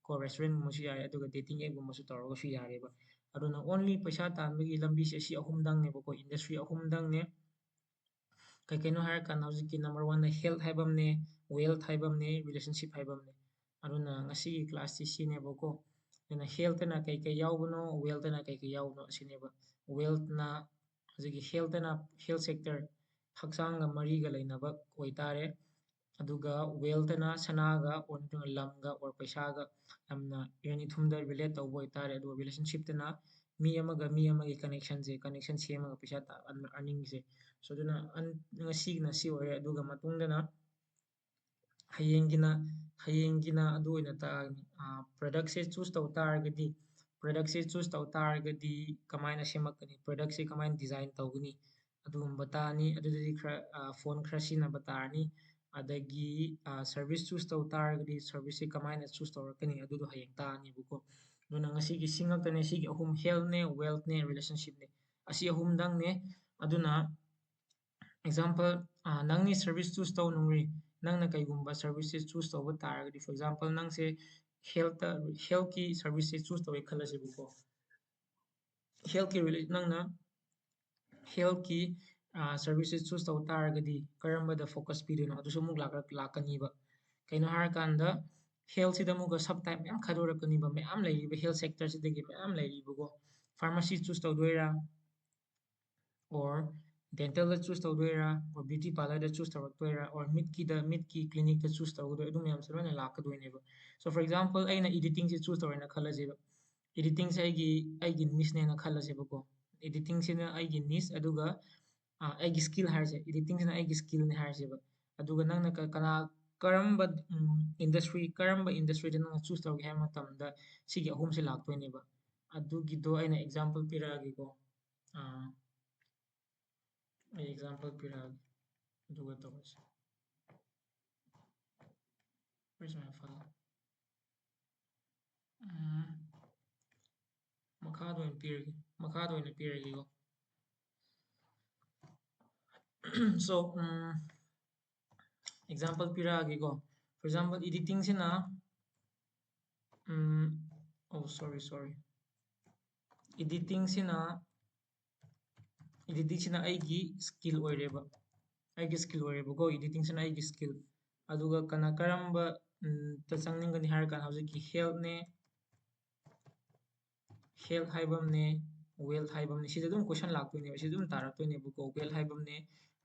ꯀꯣ, restaurant ꯒꯨꯝꯕꯁꯨ ꯌꯥꯔꯦ, ꯑꯗꯨꯒ dating app ꯒꯨꯝꯕꯁꯨ ꯇꯧꯔꯒꯁꯨ ꯌꯥꯔꯦꯕ꯫ ꯑꯗꯨꯅ only ꯄꯩꯁꯥ ꯇꯥꯟꯕꯒꯤ ꯂꯝꯕꯤꯁꯦ ꯑꯁꯤ ꯑꯍꯨꯝꯗꯪꯅꯦꯕꯀꯣ, industry ꯑꯍꯨꯝꯗꯪꯅꯦ꯫ ꯀꯩ ꯀꯩꯅꯣ ꯍꯥꯏꯔꯀꯥꯟꯗ ꯍꯧꯖꯤꯛꯀꯤ number one ꯗ health ꯍꯥꯏꯕ ꯑꯃꯅꯦ, wealth ꯍꯥꯏꯕ ꯑꯃꯅꯦ, relationship ꯍꯥꯏꯕ ꯑꯃꯅꯦ꯫ ꯑꯗꯨꯅ ꯉꯁꯤꯒꯤ class ꯁꯤ ꯁꯤꯅꯦꯕꯀꯣ꯫ ꯑꯗꯨꯅ health ꯇꯅ ꯀꯩ ꯀꯩ ꯌꯥꯎꯕꯅꯣ, wealth ꯇꯅ ꯀꯩ ꯀꯩ ꯌꯥꯎꯕꯅꯣ ꯑꯁꯤꯅꯦꯕ꯫ Wealth ꯅ ꯍꯧꯖꯤꯛꯀꯤ health ꯇꯅ health sector, ꯍꯛꯆꯥꯡꯒ ꯃꯔꯤꯒ ꯂꯩꯅꯕ ꯑꯣꯏꯇꯥꯔꯦ꯫ ꯑꯗꯨꯒ wealth ꯇꯅ ꯁꯅꯥꯒ or ꯅꯠꯇ꯭ꯔꯒ ꯂꯝꯒ or ꯄꯩꯁꯥꯒ ꯌꯥꯝꯅ ꯏꯔꯟ ꯏꯊꯨꯝꯗ relate ꯇꯧꯕ ꯑꯣꯏꯇꯥꯔꯦ꯫ ꯑꯗꯨꯒ relationship ꯇꯅ ꯃꯤ ꯑꯃꯒ ꯃꯤ ꯑꯃꯒꯤ connection ꯁꯦ, connection ꯁꯦꯝꯃꯒ ꯄꯩꯁꯥ ꯇꯥ-, earning ꯁꯦ꯫ So ꯑꯗꯨꯅ ꯑꯟ-, ꯉꯁꯤꯒꯤꯅ ꯁꯤ ꯑꯣꯏꯔꯦ꯫ ꯑꯗꯨꯒ ꯃꯇꯨꯡꯗꯅ ꯍꯌꯦꯡꯒꯤꯅ, ꯍꯌꯦꯡꯒꯤꯅ ꯑꯗꯨ ꯑꯣꯏꯅ ꯇꯥꯛꯑꯒꯅꯤ꯫ Product ꯁꯦ choose ꯇꯧ ꯇꯥꯔꯒꯗꯤ, product ꯁꯦ choose ꯇꯧ ꯇꯥꯔꯒꯗꯤ ꯀꯃꯥꯏꯅ ꯁꯦꯝꯃꯛꯀꯅꯤ, product ꯁꯦ ꯀꯃꯥꯏꯅ design ꯇꯧꯒꯅꯤ, ꯑꯗꯨꯒꯨꯝꯕ ꯇꯥꯛꯑꯅꯤ꯫ ꯑꯗꯨꯗꯗꯤ ꯈꯔ, phone ꯈꯔ ꯁꯤꯖꯤꯟꯅꯕ ꯇꯥꯔꯅꯤ꯫ ꯑꯗꯒꯤ service choose ꯇꯧ ꯇꯥꯔꯒꯗꯤ service ꯁꯦ ꯀꯃꯥꯏꯅ choose ꯇꯧꯔꯛꯀꯅꯤ, ꯑꯗꯨꯗꯣ ꯍꯌꯦꯡ ꯇꯥꯛꯑꯅꯤꯕꯀꯣ꯫ ꯑꯗꯨꯅ ꯉꯁꯤꯒꯤ ꯁꯤ ꯉꯥꯛꯇꯅꯦ, ꯁꯤꯒꯤ ꯑꯍꯨꯝ, health ꯅꯦ, wealth ꯅꯦ, relationship ꯅꯦ, ꯑꯁꯤ ꯑꯍꯨꯝꯗꯪꯅꯦ꯫ ꯑꯗꯨꯅ example, ꯅꯪꯅꯤ service choose ꯇꯧ ꯅꯨꯡꯔꯤ, ꯅꯪꯅ ꯀꯩꯒꯨꯝꯕ service ꯁꯦ choose ꯇꯧꯕ ꯇꯥꯔꯒꯗꯤ, for example, ꯅꯪꯁꯦ health ꯇ, health ꯀꯤ service ꯁꯦ choose ꯇꯧꯋꯦ ꯈꯜꯂꯁꯦꯕꯀꯣ꯫ Health ꯀꯤ rela-, ꯅꯪꯅ health ꯀꯤ service ꯁꯦ choose ꯇꯧ ꯇꯥꯔꯒꯗꯤ ꯀꯔꯝꯕꯗ focus ꯄꯤꯗꯣꯏꯅꯣ, ꯑꯗꯨꯁꯨ ꯑꯃꯨꯛ ꯂꯥꯛꯀ-, ꯂꯥꯛꯀꯅꯤꯕ꯫ ꯀꯩꯅꯣ ꯍꯥꯏꯔꯀꯥꯟꯗ health ꯁꯤꯗ ꯑꯃꯨꯛꯀ sub type ꯃꯌꯥꯝ ꯈꯥꯏꯗꯣꯔꯛꯀꯅꯤꯕ, ꯃꯌꯥꯝ ꯂꯩꯔꯤꯕ health sector ꯁꯤꯗꯒꯤ ꯃꯌꯥꯝ ꯂꯩꯔꯤꯕꯀꯣ꯫ Pharmacy choose ꯇꯧꯗꯣꯏꯔꯥ, or dental the choose ꯇꯧꯗꯣꯏꯔꯥ, or beauty parlour the choose ꯇꯧꯔꯛꯇꯣꯏꯔꯥ, or ꯃꯤꯠꯀꯤꯗ, ꯃꯤꯠꯀꯤ clinic ꯇ choose ꯇꯧꯒꯗꯣꯏꯔꯥ, ꯑꯗꯨ ꯃꯌꯥꯝꯁꯦ ꯂꯣꯏꯅ ꯂꯥꯛꯀꯗꯣꯏꯅꯦꯕ꯫ So for example, ꯑꯩꯅ editing ꯁꯦ choose ꯇꯧꯔꯦꯅ ꯈꯜꯂꯁꯦꯕ꯫ Editing ꯁꯦ ꯑꯩꯒꯤ, ꯑꯩꯒꯤ niche ꯅꯦꯅ ꯈꯜꯂꯁꯦꯕꯀꯣ꯫ Editing ꯁꯤꯅ ꯑꯩꯒꯤ niche, ꯑꯗꯨꯒ ꯑꯩꯒꯤ skill ꯍꯥꯏꯔꯁꯦ, editing ꯁꯤꯅ ꯑꯩꯒꯤ skill ꯅꯦ ꯍꯥꯏꯔꯁꯦꯕ꯫ ꯑꯗꯨꯒ ꯅꯪꯅ ꯀ-, ꯀꯅꯥ, ꯀꯔꯝꯕ industry, ꯀꯔꯝꯕ industry ꯗ ꯅꯪꯅ choose ꯇꯧꯒꯦ ꯍꯥꯏꯕ ꯃꯇꯝꯗ ꯁꯤꯒꯤ ꯑꯍꯨꯝꯁꯦ ꯂꯥꯛꯇꯣꯏꯅꯦꯕ꯫ ꯑꯗꯨꯒꯤꯗꯣ ꯑꯩꯅ example ꯄꯤꯔꯛꯑꯒꯦꯀꯣ꯫ ꯑꯩ example ꯄꯤꯔꯛꯑꯒꯦ, ꯑꯗꯨꯒ ꯇꯧꯔꯁꯦ꯫ Where's my file? ꯎꯝ, ꯃꯈꯥꯗ ꯑꯣꯏꯅ ꯄꯤꯔꯒꯦ, ꯃꯈꯥꯗ ꯑꯣꯏꯅ ꯄꯤꯔꯒꯦꯀꯣ꯫ So, um, example ꯄꯤꯔꯛꯑꯒꯦꯀꯣ꯫ For example, editing ꯁꯤꯅ, ꯎꯝ, oh, sorry, sorry. Editing ꯁꯤꯅ, editing ꯁꯤꯅ ꯑꯩꯒꯤ skill ꯑꯣꯏꯔꯦꯕ, ꯑꯩꯒꯤ skill ꯑꯣꯏꯔꯦꯕꯀꯣ꯫ Editing ꯁꯤꯅ ꯑꯩꯒꯤ skill꯫ ꯑꯗꯨꯒ ꯀꯅꯥ, ꯀꯔꯝꯕ, ꯎꯝ, ꯇ ꯆꯪꯅꯤꯡꯒꯅꯤ ꯍꯥꯏꯔ ꯀꯥꯟꯗ ꯍꯧꯖꯤꯛꯀꯤ health ꯅꯦ, health ꯍꯥꯏꯕ ꯑꯃꯅꯦ, wealth ꯍꯥꯏꯕ ꯑꯃꯅꯦ꯫ ꯁꯤꯗ ꯑꯗꯨꯝ question ꯂꯥꯛꯇꯣꯏꯅꯦꯕ, ꯁꯤꯗ ꯑꯗꯨꯝ ꯇꯥꯔꯛꯇꯣꯏꯅꯦꯕꯀꯣ꯫ Wealth ꯍꯥꯏꯕ ꯑꯃꯅꯦ,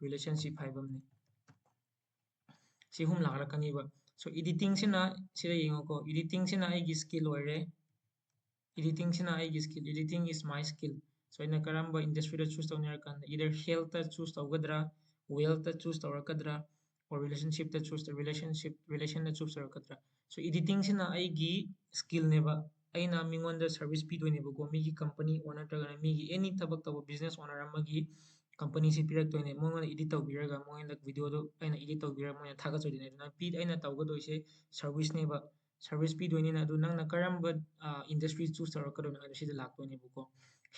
relationship ꯍꯥꯏꯕ ꯑꯃꯅꯦ꯫ ꯁꯤ ꯑꯍꯨꯝ ꯂꯥꯛꯂꯛꯀꯅꯤꯕ꯫ So, editing ꯁꯤꯅ, ꯁꯤꯗ ꯌꯦꯡꯉꯣꯀꯣ, editing ꯁꯤꯅ ꯑꯩꯒꯤ skill ꯑꯣꯏꯔꯦ꯫ Editing ꯁꯤꯅ ꯑꯩꯒꯤ skill, editing is my skill꯫ So, ꯑꯩꯅ ꯀꯔꯝꯕ industry ꯗ choose ꯇꯧꯅꯤ ꯍꯥꯏꯔ ꯀꯥꯟꯗ, either health ꯇ choose ꯇꯧꯒꯗ꯭ꯔꯥ, wealth ꯇ choose ꯇꯧꯔꯛꯀꯗ꯭ꯔꯥ, or relationship ꯇ choose, relationship, relation ꯗ choose ꯇꯧꯔꯛꯀꯗ꯭ꯔꯥ? So, editing ꯁꯤꯅ ꯑꯩꯒꯤ skill ꯅꯦꯕ꯫ ꯑꯩꯅ ꯃꯤꯉꯣꯟꯗ service ꯄꯤꯗꯣꯏꯅꯦꯕꯀꯣ, ꯃꯤꯒꯤ company owner ꯅꯠꯇ꯭ꯔꯒꯅ ꯃꯤꯒꯤ any ꯊꯕꯛ ꯇꯧꯕ business owner ꯑꯃꯒꯤ company ꯁꯤ ꯄꯤꯔꯛꯇꯣꯏꯅꯦ꯫ ꯃꯉꯣꯟꯗ edit ꯇꯧꯕꯤꯔꯒ, ꯃꯉꯣꯟꯗ video ꯗꯣ ꯑꯩꯅ edit ꯇꯧꯕꯤꯔꯒ ꯃꯣꯏꯅ ꯊꯥꯒꯠꯆꯗꯣꯏꯅꯦ꯫ ꯑꯗꯨꯅ ꯄꯤ-, ꯑꯩꯅ ꯇꯧꯒꯗꯣꯏꯁꯦ service ꯅꯦꯕ꯫ Service ꯄꯤꯗꯣꯏꯅꯤꯅ, ꯑꯗꯨ ꯅꯪꯅ ꯀꯔꯝꯕ, ꯑ, industry choose ꯇꯧꯔꯛꯀꯗꯣꯏꯅꯣ ꯍꯥꯏꯕꯗꯣ ꯁꯤꯗ ꯂꯥꯛꯇꯣꯏꯅꯦꯕꯀꯣ꯫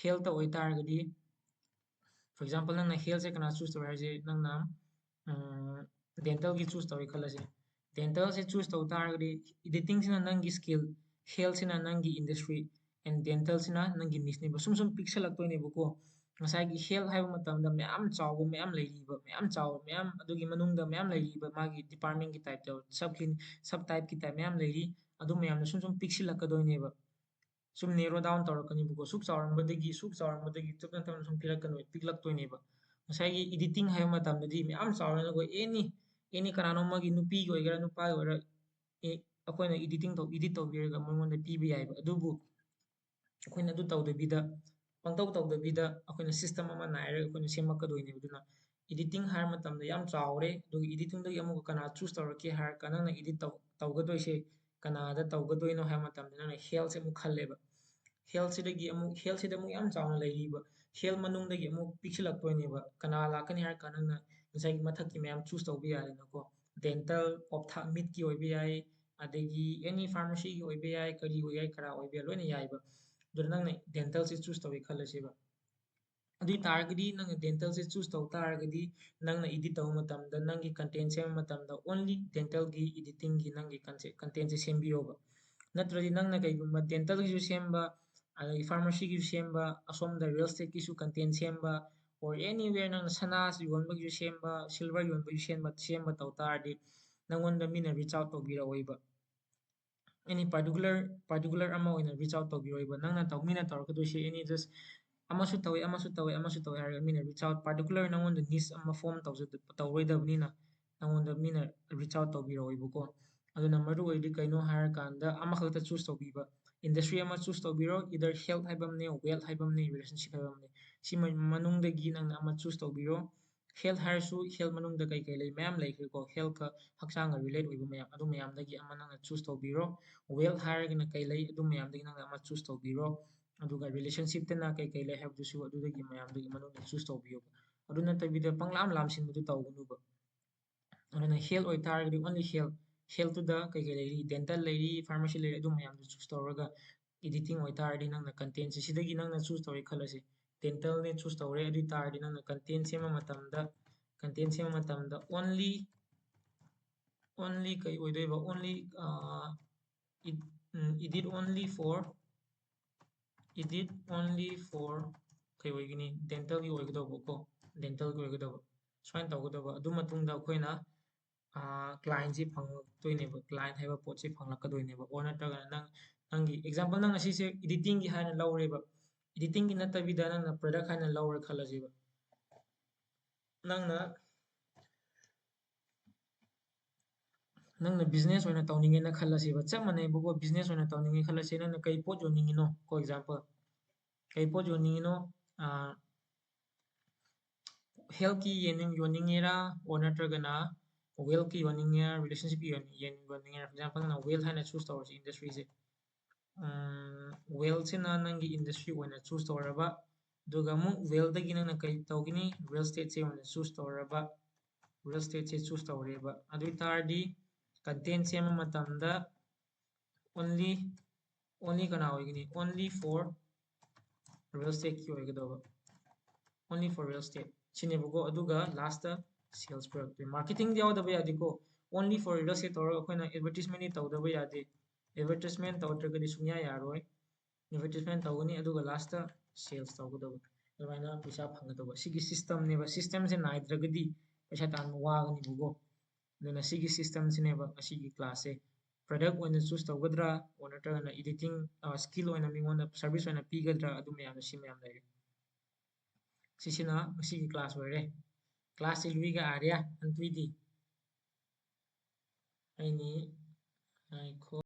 Health ꯇ ꯑꯣꯏꯇꯥꯔꯒꯗꯤ, for example, ꯅꯪꯅ health ꯁꯦ ꯀꯅꯥ choose ꯇꯧꯔꯦ ꯍꯥꯏꯁꯦ? ꯅꯪꯅ, ꯎꯝ, dental ꯒꯤ choose ꯇꯧꯔꯦ ꯈꯜꯂꯁꯦ꯫ Dental ꯁꯦ choose ꯇꯧ ꯇꯥꯔꯒꯗꯤ, editing ꯁꯤꯅ ꯅꯪꯒꯤ skill, health ꯁꯤꯅ ꯅꯪꯒꯤ industry, and dental ꯁꯤꯅ ꯅꯪꯒꯤ niche ꯅꯦꯕ꯫ ꯁꯨꯝ ꯁꯨꯝ ꯄꯤꯛꯁꯜꯂꯛꯇꯣꯏꯅꯦꯕꯀꯣ꯫ ꯉꯁꯥꯏꯒꯤ health ꯍꯥꯏꯕ ꯃꯇꯝꯗ ꯃꯌꯥꯝ ꯆꯥꯎꯕ ꯃꯌꯥꯝ ꯂꯩꯔꯤꯕ, ꯃꯌꯥꯝ ꯆꯥꯎꯕ ꯃꯌꯥꯝ, ꯑꯗꯨꯒꯤ ꯃꯅꯨꯡꯗ ꯃꯌꯥꯝ ꯂꯩꯔꯤꯕ ꯃꯥꯒꯤ department ꯀꯤ type ꯇ, sub clin-, sub type ꯀꯤ type ꯃꯌꯥꯝ ꯂꯩꯔꯤ꯫ ꯑꯗꯨ ꯃꯌꯥꯝꯗꯣ ꯁꯨꯝ ꯁꯨꯝ ꯄꯤꯛꯁꯤꯜꯂꯛꯀꯗꯣꯏꯅꯦꯕ꯫ ꯁꯨꯝ narrow down ꯇꯧꯔꯛꯀꯅꯤꯕꯀꯣ꯫ ꯁꯨꯛ ꯆꯥꯎꯔꯝꯕꯗꯒꯤ ꯁꯨꯛ ꯆꯥꯎꯔꯝꯕꯗꯒꯤ ꯇꯞꯅ ꯇꯞꯅ ꯁꯨꯝ ꯄꯤꯔꯛꯀꯅꯣ, ꯄꯤꯛꯂꯛꯇꯣꯏꯅꯦꯕ꯫ ꯉꯁꯥꯏꯒꯤ editing ꯍꯥꯏꯕ ꯃꯇꯝꯗꯗꯤ ꯃꯌꯥꯝ ꯆꯥꯎꯔꯦꯅꯀꯣ, any any ꯀꯅꯥꯅꯣꯝꯃꯒꯤ, ꯅꯨꯄꯤꯒꯤ ꯑꯣꯏꯒꯦꯔꯥ ꯅꯨꯄꯥꯒꯤ ꯑꯣꯏꯒꯦꯔꯥ, ꯑꯦ, ꯑꯩꯈꯣꯏꯅ editing ꯇꯧ edit ꯇꯧꯕꯤꯔꯒ ꯃꯉꯣꯟꯗ ꯄꯤꯕ ꯌꯥꯏꯕ꯫ ꯑꯗꯨꯕꯨ ꯑꯩꯈꯣꯏꯅ ꯑꯗꯨ ꯇꯧꯗꯕꯤꯗ, ꯄꯪꯇꯧ ꯇꯧꯗꯕꯤꯗ ꯑꯩꯈꯣꯏꯅ system ꯑꯃ ꯅꯥꯏꯔꯒ ꯑꯩꯈꯣꯏꯅ ꯁꯦꯝꯃꯛꯀꯗꯣꯏꯅꯦꯕ꯫ ꯑꯗꯨꯅ editing ꯍꯥꯏꯕ ꯃꯇꯝꯗ ꯌꯥꯝ ꯆꯥꯎꯔꯦ, ꯑꯗꯨꯒ editing ꯗꯒꯤ ꯑꯃꯨꯛꯀ ꯀꯅꯥ choose ꯇꯧꯔꯛꯀꯦ ꯍꯥꯏꯔꯒ, ꯅꯪꯅ edit ꯇꯧ ꯇꯧꯒꯗꯣꯏꯁꯦ ꯀꯅꯥꯗ ꯇꯧꯒꯗꯣꯏꯅꯣ ꯍꯥꯏꯕ ꯃꯇꯝꯗ ꯅꯪꯅ health ꯁꯦ ꯑꯃꯨꯛ ꯈꯜꯂꯦꯕ꯫ Health ꯁꯤꯗꯒꯤ ꯑꯃꯨꯛ, health ꯁꯤꯗ ꯑꯃꯨꯛ ꯌꯥꯝ ꯆꯥꯎꯅ ꯂꯩꯔꯤꯕ, health ꯃꯅꯨꯡꯗꯒꯤ ꯑꯃꯨꯛ ꯄꯤꯛꯁꯤꯜꯂꯛꯇꯣꯏꯅꯦꯕ꯫ ꯀꯅꯥ ꯂꯥꯛꯀꯅꯤ ꯍꯥꯏꯔ ꯀꯥꯟꯗ ꯅꯪꯅ ꯉꯁꯥꯏꯒꯤ ꯃꯊꯛꯀꯤ ꯃꯌꯥꯝ choose ꯇꯧꯕ ꯌꯥꯔꯦꯅꯀꯣ꯫ Dental, ophthalmic ꯀꯤ ꯑꯣꯏꯕ ꯌꯥꯏ, ꯑꯗꯒꯤ any pharmacy ꯒꯤ ꯑꯣꯏꯕ ꯌꯥꯏ, ꯀꯔꯤ ꯑꯣꯏ ꯌꯥꯏ, ꯀꯔꯥ ꯑꯣꯏꯕ ꯌꯥꯏ, ꯂꯣꯏꯅ ꯌꯥꯏꯕ꯫ ꯑꯗꯨꯗ ꯅꯪꯅ dental ꯁꯦ choose ꯇꯧꯋꯦ ꯈꯜꯂꯁꯦꯕ꯫ ꯑꯗꯨ ꯑꯣꯏ ꯇꯥꯔꯒꯗꯤ ꯅꯪꯅ dental ꯁꯦ choose ꯇꯧ ꯇꯥꯔꯒꯗꯤ, ꯅꯪꯅ edit ꯇꯧꯕ ꯃꯇꯝꯗ, ꯅꯪꯒꯤ content ꯁꯦꯝꯕ ꯃꯇꯝꯗ only dental ꯒꯤ editing ꯒꯤ ꯅꯪꯒꯤ content ꯁꯦ ꯁꯦꯝꯕꯤꯌꯣꯕ꯫ ꯅꯠꯇ꯭ꯔꯗꯤ ꯅꯪꯅ ꯀꯩꯒꯨꯝꯕ dental ꯒꯤꯁꯨ ꯁꯦꯝꯕ, ꯑꯗꯒꯤ pharmacy ꯒꯤꯁꯨ ꯁꯦꯝꯕ, ꯑꯁꯣꯝꯗ real estate ꯀꯤꯁꯨ content ꯁꯦꯝꯕ, or anywhere ꯅꯪꯅ ꯁꯅꯥ ꯌꯣꯟꯕꯒꯤꯁꯨ ꯁꯦꯝꯕ, silver ꯌꯣꯟꯕꯒꯤꯁꯨ ꯁꯦꯝꯕ, ꯁꯦꯝꯕ ꯇꯧ ꯇꯥꯔꯗꯤ, ꯅꯪꯉꯣꯟꯗ ꯃꯤꯅ reach out ꯇꯧꯕꯤꯔꯛꯑꯣꯏꯕ꯫ Any particular, particular ꯑꯃ ꯑꯣꯏꯅ reach out ꯇꯧꯕꯤꯔꯣꯏꯕ꯫ ꯅꯪꯅ ꯇꯧ-, ꯃꯤꯅ ꯇꯧꯔꯛꯀꯗꯣꯏꯁꯦ any just ꯑꯃꯁꯨ ꯇꯧꯋꯦ, ꯑꯃꯁꯨ ꯇꯧꯋꯦ, ꯑꯃꯁꯨ ꯇꯧꯋꯦ ꯍꯥꯏꯔꯒ ꯃꯤꯅ reach out, particular ꯅꯪꯉꯣꯟꯗ niche ꯑꯃ form ꯇꯧꯖ-, ꯇꯧꯔꯣꯏꯗꯕꯅꯤꯅ ꯅꯪꯉꯣꯟꯗ ꯃꯤꯅ reach out ꯇꯧꯕꯤꯔꯛꯑꯣꯏꯕꯀꯣ꯫ ꯑꯗꯨꯅ ꯃꯔꯨ ꯑꯣꯏꯔꯤꯗꯤ ꯀꯩꯅꯣ ꯍꯥꯏꯔꯀꯥꯟꯗ ꯑꯃꯈꯛꯇ choose ꯇꯧꯕꯤꯕ, industry ꯑꯃ choose ꯇꯧꯕꯤꯔꯣ, either health ꯍꯥꯏꯕ ꯑꯃꯅꯦ, wealth ꯍꯥꯏꯕ ꯑꯃꯅꯦ, relationship ꯍꯥꯏꯕ ꯑꯃꯅꯦ, ꯁꯤ ꯃ-, ꯃꯅꯨꯡꯗꯒꯤ ꯅꯪꯅ ꯑꯃ choose ꯇꯧꯕꯤꯔꯣ꯫ Health ꯍꯥꯏꯔꯁꯨ health ꯃꯅꯨꯡꯗ ꯀꯩ ꯀꯩ ꯂꯩ? ꯃꯌꯥꯝ ꯂꯩꯈ꯭ꯔꯦꯀꯣ꯫ Health ꯀ ꯍꯛꯆꯥꯡꯒ relate ꯑꯣꯏꯕ ꯃꯌꯥꯝ, ꯑꯗꯨ ꯃꯌꯥꯝꯗꯒꯤ ꯑꯃ ꯅꯪꯅ choose ꯇꯧꯕꯤꯔꯣ꯫ Wealth ꯍꯥꯏꯔꯒꯅ ꯀꯩ ꯂꯩ? ꯑꯗꯨ ꯃꯌꯥꯝꯗꯒꯤ ꯅꯪꯅ ꯑꯃ choose ꯇꯧꯕꯤꯔꯣ꯫ ꯑꯗꯨꯒ relationship ꯇꯅ ꯀꯩ ꯀꯩ ꯂꯩ ꯍꯥꯏꯕꯗꯨꯁꯨ ꯑꯗꯨꯗꯒꯤ ꯃꯌꯥꯝꯗꯒꯤ ꯃꯅꯨꯡꯗ choose ꯇꯧꯕꯤꯌꯣꯕ꯫ ꯑꯗꯨ ꯅꯠꯇꯕꯤꯗ ꯄꯪꯂꯥꯝ ꯂꯥꯝꯁꯤꯟꯕꯗꯨ ꯇꯧꯒꯅꯨꯕ꯫ ꯑꯗꯨꯅ health ꯑꯣꯏꯇꯥꯔꯒꯗꯤ only health, health ꯇꯨꯗ ꯀꯩ ꯀꯩ ꯂꯩꯔꯤ? Dental ꯂꯩꯔꯤ, pharmacy ꯂꯩꯔꯤ, ꯑꯗꯨ ꯃꯌꯥꯝꯗꯨ choose ꯇꯧꯔꯒ editing ꯑꯣꯏꯇꯥꯔꯗꯤ ꯅꯪꯅ content ꯁꯦ ꯁꯤꯗꯒꯤ ꯅꯪꯅ choose ꯇꯧꯔꯦ ꯈꯜꯂꯁꯤ, dental ꯅꯦ choose ꯇꯧꯔꯦ, ꯑꯗꯨ ꯑꯣꯏꯇꯥꯔꯗꯤ ꯅꯪꯅ content ꯁꯦꯝꯕ ꯃꯇꯝꯗ, content ꯁꯦꯝꯕ ꯃꯇꯝꯗ only, only ꯀꯩ ꯑꯣꯏꯗꯣꯏꯕ? Only, ꯑ, ed-, um, edit only for, edit only for ꯀꯩ ꯑꯣꯏꯒꯅꯤ? Dental ꯒꯤ ꯑꯣꯏꯒꯗꯧꯕ ꯀꯣ, dental ꯒꯤ ꯑꯣꯏꯒꯗꯧꯕ꯫ ꯁꯨꯃꯥꯏꯅ ꯇꯧꯒꯗꯧꯕ꯫ ꯑꯗꯨ ꯃꯇꯨꯡꯗ ꯑꯩꯈꯣꯏꯅ, ꯑ, client ꯁꯤ ꯐꯪꯂꯛꯇꯣꯏꯅꯦꯕ, client ꯍꯥꯏꯕ ꯄꯣꯠꯁꯤ ꯐꯪꯂꯛꯀꯗꯣꯏꯅꯦꯕ꯫ Or ꯅꯠꯇ꯭ꯔꯒꯅ ꯅꯪ, ꯅꯪꯒꯤ example ꯅꯪ ꯑꯁꯤꯁꯦ editing ꯒꯤ ꯍꯥꯏꯅ ꯂꯧꯔꯦꯕ, editing ꯒꯤ ꯅꯠꯇꯕꯤꯗ ꯅꯪꯅ product ꯍꯥꯏꯅ ꯂꯧꯔꯦ ꯈꯜꯂꯁꯦꯕ꯫ ꯅꯪꯅ ꯅꯪꯅ business ꯑꯣꯏꯅ ꯇꯧꯅꯤꯡꯉꯦꯅ ꯈꯜꯂꯁꯦꯕ, ꯆꯞ ꯃꯥꯟꯅꯩꯕꯀꯣ꯫ Business ꯑꯣꯏꯅ ꯇꯧꯅꯤꯡꯉꯦ ꯈꯜꯂꯁꯦ, ꯅꯪꯅ ꯀꯩ ꯄꯣꯠ ꯌꯣꯟꯅꯤꯡꯉꯤꯅꯣ? For example, ꯀꯩ ꯄꯣꯠ ꯌꯣꯟꯅꯤꯡꯉꯤꯅꯣ? Health ꯀꯤ ꯌꯦꯟ ꯌꯣꯟꯅꯤꯡꯉꯤꯔꯥ, or ꯅꯠꯇ꯭ꯔꯒꯅ wealth ꯀꯤ ꯌꯣꯟꯅꯤꯡꯉꯤꯔꯥ, relationship ꯀꯤ ꯌꯣꯟ-, ꯌꯦꯟ ꯌꯣꯟꯅꯤꯡꯉꯤꯔꯥ? For example, ꯅꯪꯅ wealth ꯍꯥꯏꯅ choose ꯇꯧꯔꯁꯤ industry ꯁꯦ꯫ Wealth ꯁꯤꯅ ꯅꯪꯒꯤ industry ꯑꯣꯏꯅ choose ꯇꯧꯔꯕ, ꯑꯗꯨꯒ ꯑꯃꯨꯛ wealth ꯇꯒꯤ ꯅꯪꯅ ꯀꯩ ꯇꯧꯒꯅꯤ? Real estate ꯁꯦ ꯑꯣꯏꯅ choose ꯇꯧꯔꯕ, real estate ꯁꯦ choose ꯇꯧꯔꯦꯕ꯫ ꯑꯗꯨ ꯑꯣꯏ ꯇꯥꯔꯗꯤ content ꯁꯦꯝꯕ ꯃꯇꯝꯗ only, only ꯀꯅꯥ ꯑꯣꯏꯒꯅꯤ? Only for real estate ꯀꯤ ꯑꯣꯏꯒꯗꯧꯕ, only for real estate ꯁꯤꯅꯦꯕꯀꯣ꯫ ꯑꯗꯨꯒ last sales ꯄꯨꯔꯛꯇꯣꯏ꯫ Marketing ꯗꯤ ꯌꯥꯎꯗꯕ ꯌꯥꯗꯦꯀꯣ꯫ Only for real estate ꯇꯧꯔꯒ ꯑꯩꯈꯣꯏꯅ advertisement ꯗꯤ ꯇꯧꯗꯕ ꯌꯥꯗꯦ꯫ Advertisement ꯇꯧꯗ꯭ꯔꯒꯗꯤ ꯁꯨꯡꯌꯥ ꯌꯥꯔꯣꯏ꯫ Advertisement ꯇꯧꯒꯅꯤ, ꯑꯗꯨꯒ last sales ꯇꯧꯒꯗꯧꯕ, ꯑꯗꯨꯃꯥꯏꯅ ꯄꯩꯁꯥ ꯐꯪꯒꯗꯧꯕ꯫ ꯁꯤꯒꯤ system ꯅꯦꯕ꯫ System ꯁꯦ ꯅꯥꯏꯗ꯭ꯔꯒꯗꯤ ꯄꯩꯁꯥ ꯇꯥꯟꯕ ꯋꯥꯒꯅꯤꯕꯀꯣ꯫ ꯑꯗꯨꯅ ꯁꯤꯒꯤ system ꯁꯤꯅꯦꯕ ꯉꯁꯤꯒꯤ class ꯁꯦ꯫ Product ꯑꯣꯏꯅ choose ꯇꯧꯒꯗ꯭ꯔꯥ, or ꯅꯠꯇ꯭ꯔꯒꯅ editing skill ꯑꯣꯏꯅ ꯃꯤꯉꯣꯟꯗ service ꯑꯣꯏꯅ ꯄꯤꯒꯗ꯭ꯔꯥ, ꯑꯗꯨ ꯃꯌꯥꯝꯗꯣ, ꯁꯤ ꯃꯌꯥꯝ ꯂꯩꯔꯦ꯫ ꯁꯤꯁꯤꯅ ꯉꯁꯤꯒꯤ class ꯑꯣꯏꯔꯦ꯫ Class ꯁꯤ ꯂꯣꯏꯒ ꯑꯥꯔꯤꯌꯥ ꯑꯟꯇꯨꯏꯗꯤ ꯑꯩꯅꯤ ꯉꯥꯏꯈꯣ꯫